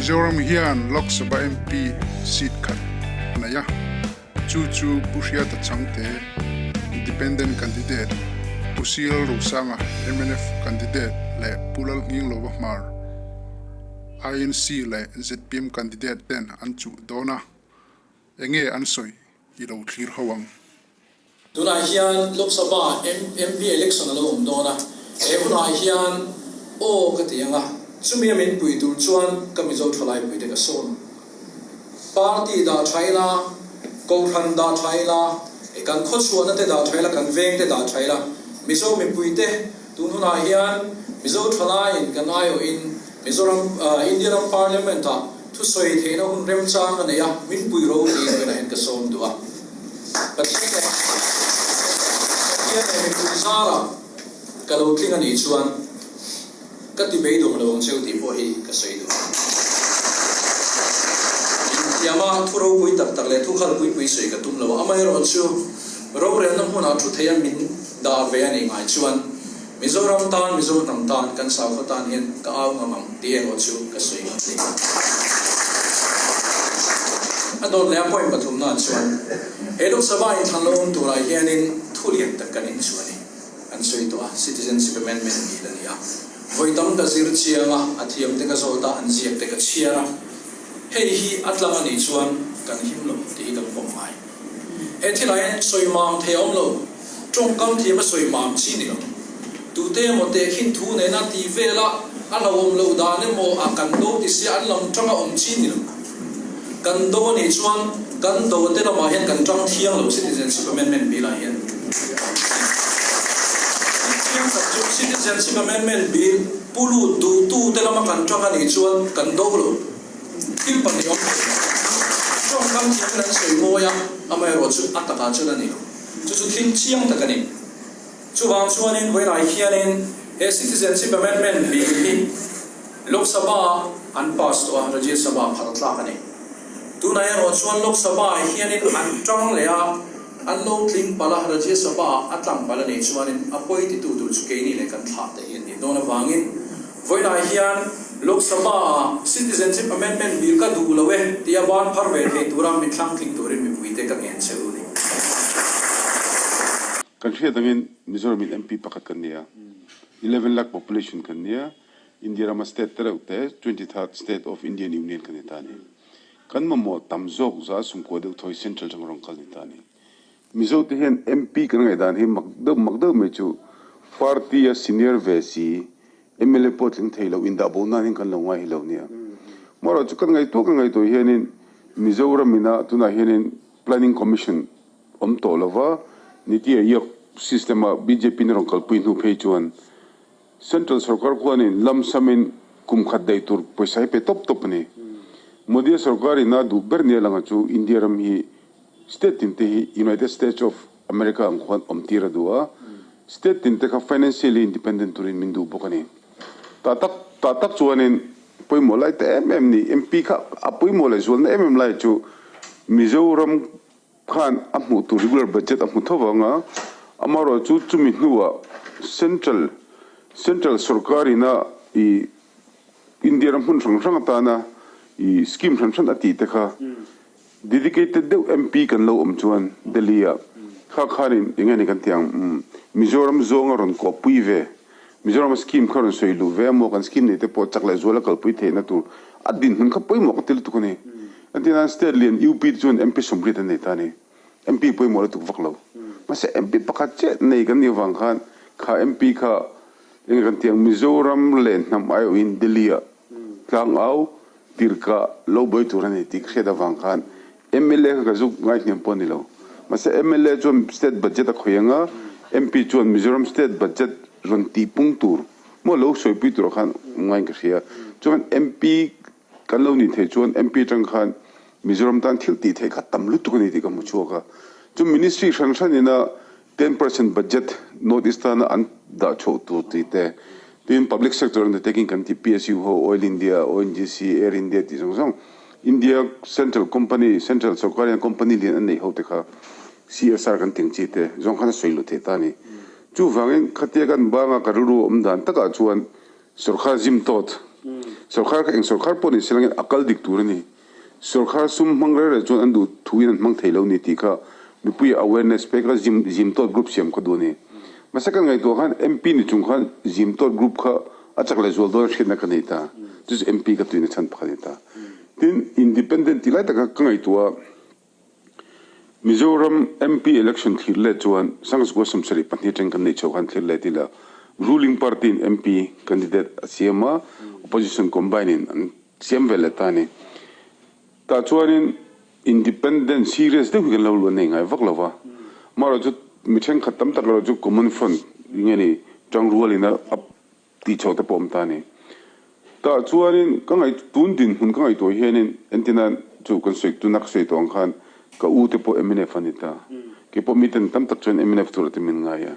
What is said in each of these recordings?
Mizoram hian Lok Sabha MP seat khat a nei a, chu chu Pu Hriata Chhangte, Independent candidate, Pu Cyril Rosanga, mnf candidate, leh Pu Lalnghinglova Hmar, INC leh zpm candidate ten an chuh dawn a, enge an sawi i lo thlir ho ang. Tunah hian Lok Sabha MP election a lo awm dawn a, he hunah hian aw ka ti ang a, chumi a min pui tur chuan ka Mizo thalai puite ka sawn. Party dah tha ila, Kohhran dah tha ila, kan khawchhuahna te dah tha ila, kan veng te dah tha ila, Mizo mipuite tun hunah hian Mizo thalaiin kan aiawhin Mizoram India ram Parliament ah Thusawi theihna hun remchang a nei a, min pui ro tiin vawiinah hian ka sawm duh a. Pathian leh Pathian leh mipui zarah ka lo tling a nih chuan ka ti beidawng lo ang cheu tih pawh hi ka sawi duh a. Intiama thu ropui tak tak leh thu khal pui pui sawi ka tum lo a, amaherawhchu rorelna hmunah thu theia min dah ve a nih ngai chuan Mizoram tan, Mizo hnam tan, kan sakhaw tan hian ka au ngam ang tih erawh chu ka sawi ngam thei lo. A dawt leh a point pathumnaah chuan he Lok Sabha inthlan lo awm turah hianin thu lian tak kan inchuh a ni. An sawi tawh a, Citizenship Amendment Bill a ni a. Vawi tam ka zir chiang a, a thiam te ka zawt a, an ziak te ka chhiar a. Hei hi a tlang a nih chuan kan him lo tih hi kan pawm ngai. He thilah hian sawi mam thei a awm lo. Tawngkam thiam a sawi mam chi ni lo. Tute emaw tehkhin thu nena ti vela a hlauhawm loh dan emaw a kan do ti sia an lam tanga awm chi ni lo. Kan do a nih chuan kan do te lamah hian kan tang thiang lo Citizenship Amendment Bill ah hian. Thil chiang tak chu Citizenship Amendment Bill pu lut duhtu te lama kan tang a nih chuan kan do lo. Thil pahnih awm thei lo. Tawngkam thiamin an sawi mawi a, amaherawhchu a takah chuan a ni lo. Chu chu thil chiang tak a ni. Chuvang chuanin vawiinah hianin he Citizenship Amendment Bill hi Lok Sabha an pass tawh a, Rajya Sabha phar tlak a ni. Tunah erawh chuan Lok Sabha ah hianin an tang leh a, an lo tling palh a, Rajya Sabha ah a tlang palh a nih chuanin a pawi titu tur chu keini leh kan thlah te hi an nih dawn avangin vawiinah hian Lok Sabha ah Citizenship Amendment Bill ka duh lo e tia ban phar ve thei tura mi thlang tling turin mipuite ka ngen che u ni. Kan hriat angin Mizoram in MP pakhat kan ni a, 11 lakh population kan ni a, India rama state te reuh te 23rd state of Indian Union kan ni ta a ni. Kan mamawh tam zawk za sumkua deuh thawi central chang rawng kal ni ta a ni. Mizo te hian MP kan ngaihdan hi mak deuh mak deuh mai chu party a senior ve si mla pawh tling thei lo indah bo nan hian kan lo ngai hi lo nia. Marawh chu kan ngaihtuah kan ngaihtuah hianin Mizoram ina tunah hianin Planning Commission awm tawh lova Niti Aayog system a bjp in a rawn kalpui hnu phei chuan Central sorkar khuanin lam samin kum khat daih tur pawisa hi pe tawp tawp a ni. Modi sorkar in a duh ber nia langa chu India ram hi State tin te hi United States of America ang khuan awm tir a duh a, state tin te kha financially independent turin min duh bawk a ni. Tah tak tah tak chuanin pawimawh lai ta em em ni, MP kha a pawimawh leh zualna em em lai chu Mizoram khan a hmuh tur regular budget a hmu tho vang a, amaherawh chu chumi hnuah central central sorkar ina ih India ram hmun hrang hrang atana ih scheme hran hran a tih te kha Dedicated deuh MP kan lo awm chuan Delhi ah kha khanin eng nge ni kan tih ang umm Mizoram zawng a rawn kawhpui ve Mizoram a scheme kha rawn sawi luh ve a maw kan scheme nei te pawh chak leh zual a kalpui theihna tur a dinhmun kha pawimawh ka ti lutuk a ni. Entir nan state lian UP te chuan MP sawmriat an nei ta a ni. MP pawimawh lutuk vak lo. Mahse MP pakhat chiah nei kan nih avang khan kha MP kha eng nge kan tih ang Mizoram leh hnam aiawhin Delhi ah Tlangau tirka lo buai tur a ni tih ka hriat avang khan mla kha ka zuk ngaihniam pawh a ni lo. Mahse mla chuan state budget a khawih ang a, MP chuan Mizoram state budget rawn tihpung tur maw lo sawipui turah khan ngaiin ka hria. Chuan MP kan lo nih theih chuan MP atang khan Mizoram tan thil tih theih kha tam lutuk a ni tih ka hmu chhuak a. Chu ministry hran hran ina 10% budget North East tana an dah chhoh tur tih te, tin public sector undertaking kan tih PSU ho, Oil India, ONGC, Air India tih zawng zawng India central company, central sorkar hian company lian an neih ho te kha CSR kan tih ang chi te zawng khan a sawi luh theih ta a ni. Chuvangin khatia kan banga ka rilru awm dan takah chuan sorkar zim tawt. Sorkar kha eng sorkar pawh ni selangin a kal dik tur a ni. Sorkar sum hmang reng reng chuan an duh thuin an hmang thei lo ni tih kha mipui awareness pek a zim zim tawt group siam kha duh a ni. Mahse kan ngaihtuah khan MP ni chung khan zim tawt group kha a chak leh zual dawn a hriatna ka nei ta. Chu chu MP ka tuina chhan pakhat a ni ta. Tin, independent tih lai taka ka ngaihtuah a, Mizoram MP election thlir let chuan Sangzukua 72 atang kan neih chho khan thlir let ila ruling party in MP candidate a siam a, opposition combine in an siam ve leh ta a ni. Tah chuanin independent serious deuh hi kan lo luah nei ngai vak lo va, amaherawhchu mi thenkhat tam tak erawh chu common front nge ni tangrualin a tih chhoh te pawh awm ta a ni. Tah chuanin ka ngaih tun dinhmun ka ngaihtuah hianin entina chu kan sawi tuna ka sawi tawh ang khan ka u te pawh mnf a ni ta. Kei pawh miten tam tak chuan mnf tura te min ngai a.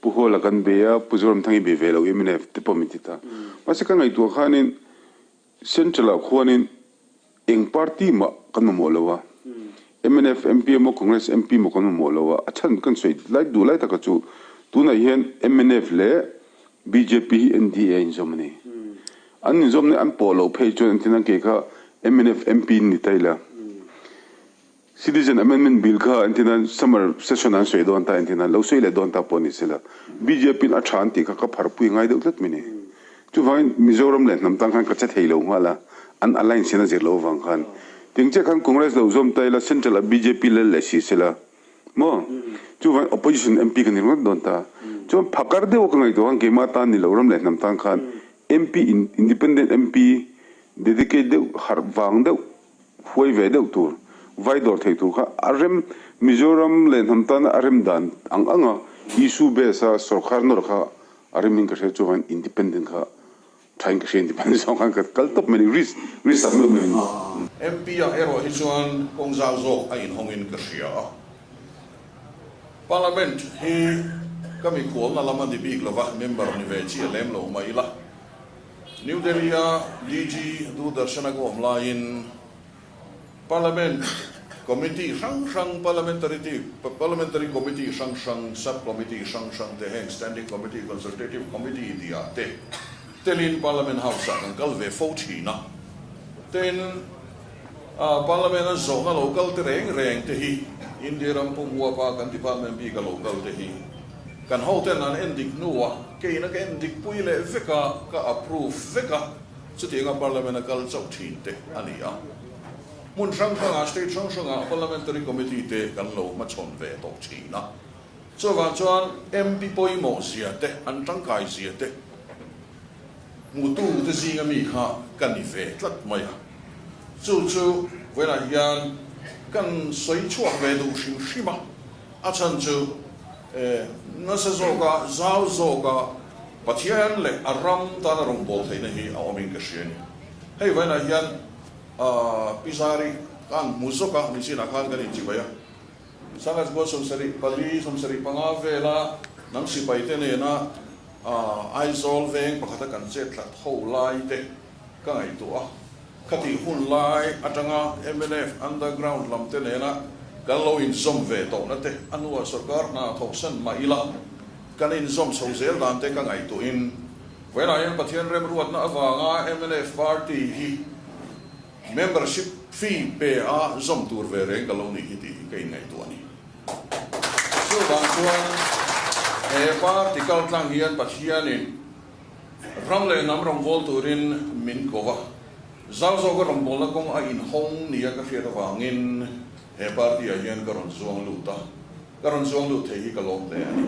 Pu Hawla kan be a, Pu Zoramthangi be ve lo mnf te pawh min ti ta. Mahse ka ngaihtuah khanin Central ah khuanin eng party mah kan mamawh lo a, mnf MP emaw Congress MP emaw kan mamawh lo a, a chhan kan sawi lai duh lai taka chu tunah hian mnf leh bjp hi NDA a inzawm a ni. An inzawmna an pawh loh phei chuan engtin kei kha mnf MP ni ta ila. Citizen Amendment Bill kha entirnan summer session an sawi dawn ta entirnan lo sawi leh dawn ta pawh ni sela bjp in a tha an tih kha ka pharpui ngai deuh tlat mai ni. Chuvangin Mizoram leh hnam tan khan ka che thei lo nghal a, an alliance in a zir loh avang khan. Ting chiah khan Congress lo zawm ta ila central ah bjp lal leh si sela maw? Chuvangin opposition MP ka ni ringawt dawn ta. Chuan phakar deuh a ka ngaihtuah khan keimah tan ni lo ram leh hnam tan khan MP independent MP dedicate deuh harh vang deuh Huai ve deuh tur, vai dawr thei tur kha a rem Mizoram leh hnam tana a rem dan ang anga issue base a sorkar nawr kha a rem in ka hria chuan independent kha tha in ka hria independent zawng khan ka kal tawp mai ni risk risk tak meuh meuh in. MP ah erawh hi chuan kawng zau zawk a inhawngin ka hria a. Parliament hi ka mikhualna lam a ni bik lova, member ni ve chiah lem lo mai ila. New Delhi-a DG Doordarshan-a ka awm laiin Parliament Committee hrang hrang, Parliamentary Parliamentary Committee hrang hrang, Sub Committee hrang hrang te heng Standing Committee, Consultative Committee tih ah te telin Parliament House-ah kan kal ve fo thin a. Tin, Parliament-a zawhna lo kal te reng reng te hi India ram pum huapa kan department bika lo kal te hi Kan hoten an en dik hnuah keina ka en dik pui leh vek a, ka approve vek a, chutianga Parliament a kal chauh thin te a ni a. Hmun hrang hrangah, state hrang hrangah Parliamentary Committee te kan lo hmachhawn ve tawh thin a. Chuvang chuan MP pawimawh zia te, an tangkai zia te hmutu te zinga mi kha ka ni ve tlat mai a. Chu chu vawiinah hian kan sawi chhuak ve duh hrim hrim a. A chhan chu nasa zawka, zau zawka Pathian leh a ram tana rawngbâwl theihna hi a awmin ka hria a ni. Hei vainah hian Pi Zari ka han hmu zawk a, nichinah khan kan inchibai a. Sanghas Goa 74, 75 vela hnam sipaite nena Aizawl veng pakhata kan chet tlat ho lai te ka ngaihtuah a. Khatih hun lai atanga mnf underground lam te nena kan lo inzawm ve tawhna te a hnuah sorkar hna thawksan mah ila kan inzawm chho zel dan te ka ngaihtuahin vawiinah hian Pathian remruatna avanga mnf party hi membership fee pe a zawm tur ve reng ka lo nih hi tih hi ka inngaihtuah a ni. Chuvang chuan he party kaltlang hian Pathianin Ram leh hnam rawngbâwl turin min ko va, zau zawka rawngbâwlna kawng a inhawng nia ka hriat avangin he party-ah hian ka rawn zuang lut a, ka rawn zuang lut thei hi ka lawm hle a ni.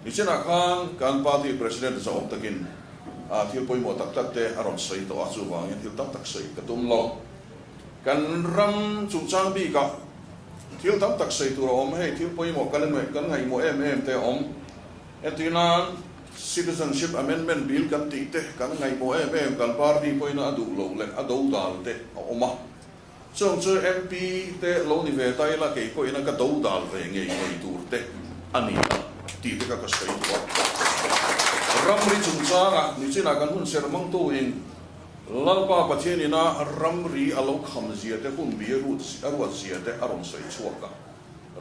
Nichinah khan kan party president zahawm takin thil pawimawh tak tak te a rawn sawi tawh a, chuvangin thil tam tak sawi ka tum lo. Kan ram chungchang bikah thil tam tak sawi tur a awm, hei thil pawimawh kan ngaihmawh em em te a awm. Entirnan, Citizenship Amendment Bill kan tih te kan ngaihmawh em em, kan party pawhin a duh loh leh a dodal te a awm a. Chung chu MP te lo ni ve ta ila kei pawhin a ka dodal ve ngei ngei tur te a ni a tih te kha ka sawi duh a. Ramri chungchangah nichinah kan hun serh hmangtuin Lalpa Pathian ina ramri a lo kham zia te hun bi a ruat zia te a rawn sawi chhuak a.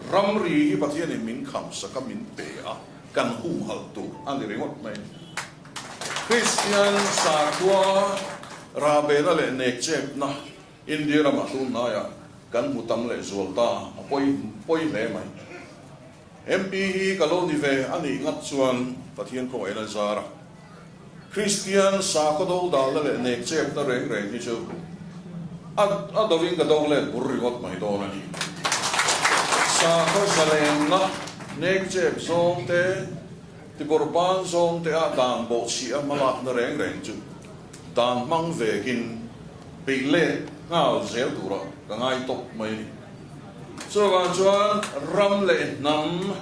Ramri hi Pathianin min khamsak a, min pe a, kan humhalh tur a ni ringawt mai. Kristian sakhua. Rahbehna leh nekchepna India ramah tunhnaiah kan hmu tam leh zual ta a pawi pawi hle mai. MP hi ka lo ni ve a nih ngat chuan Pathian khawngaihna zara Kristian sakhaw do dalna leh nekchepna reng reng hi chu a a dovin ka do let bur ringawt mai dawn a ni. Sakhaw zalenna nekchep zawng te, tibawrhban zawng te a dan bawhchhiah a hmalakna reng reng chu dan hmang vekin peih let nghal zel turah ka ngai tawp mai a ni. Chuvang chuan ram leh hnam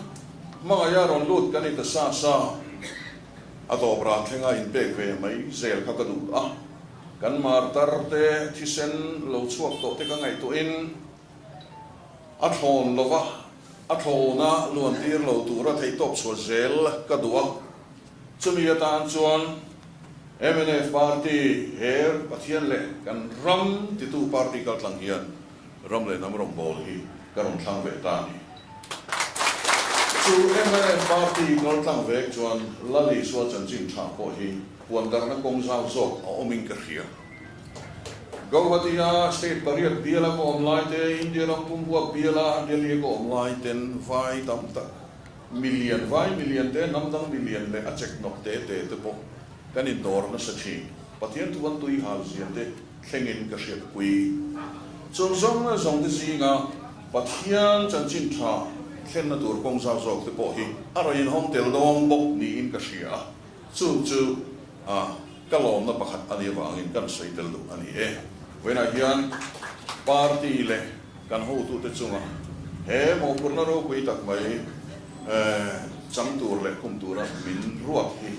hmangaih a rawn lut kan ni ta sa sa, a tawp rah thlenga inpek ve mai zel kha ka duh a, kan martar te thisen lo chhuak tawh te ka ngaihtuahin a thlawn lova a thlawna luantir lo tura theihtawp chhuah zel ka duh a. Chumi atan chuan mnf party he Pathian leh kan ram titu party kaltlang hian ram leh hnam rawngbâwl hi ka rawn thlang ve ta a ni. Chu mnf party kaltlang vek chuan Lal Isua chanchin tha pawh hi puandarhna kawng zau zawk a awmin ka hria. Guwahati-a state pariat biala ka awm lai te, India ram pumhuap biala Delhi-a ka awm lai ten vai tam tak Milian vai milian te, hnam dang milian leh a chek hnawk te te te pawh kan indawr nasa thin. Pathian thu an tui hal zia te thlengin ka hriatpui. Chung zawng leh zawng te zinga Pathian chanchin tha thlenna tur kawng zau zawk te pawh hi a rawn inhawng tel dawn bawk niin ka hria a, chu chu ka lawmna pakhat a nih avangin kan sawi tel duh a ni e. Vawiinah hian party leh Kan hotute chunga he mawhphurhna ropui tak mai chang tur leh khum tura min ruat hi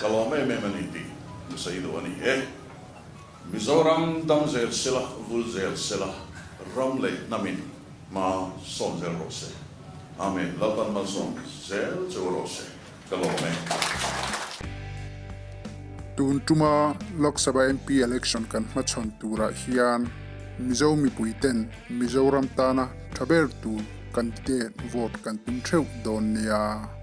ka lawm em em a ni tih ka sawi duh a ni e. Mizoram dam zel sela, vul zel sela, ram leh hnamin hma sawn zel rawh se. Amen. Lalpan malsawm zel che u rawh se. Ka lawm e. Tun tuma Lok Sabha MP election kan hmachhawn turah hian Mizo mipui ten Mizoram tana tha ber tur candidate vote kan tum theuh dawn nia.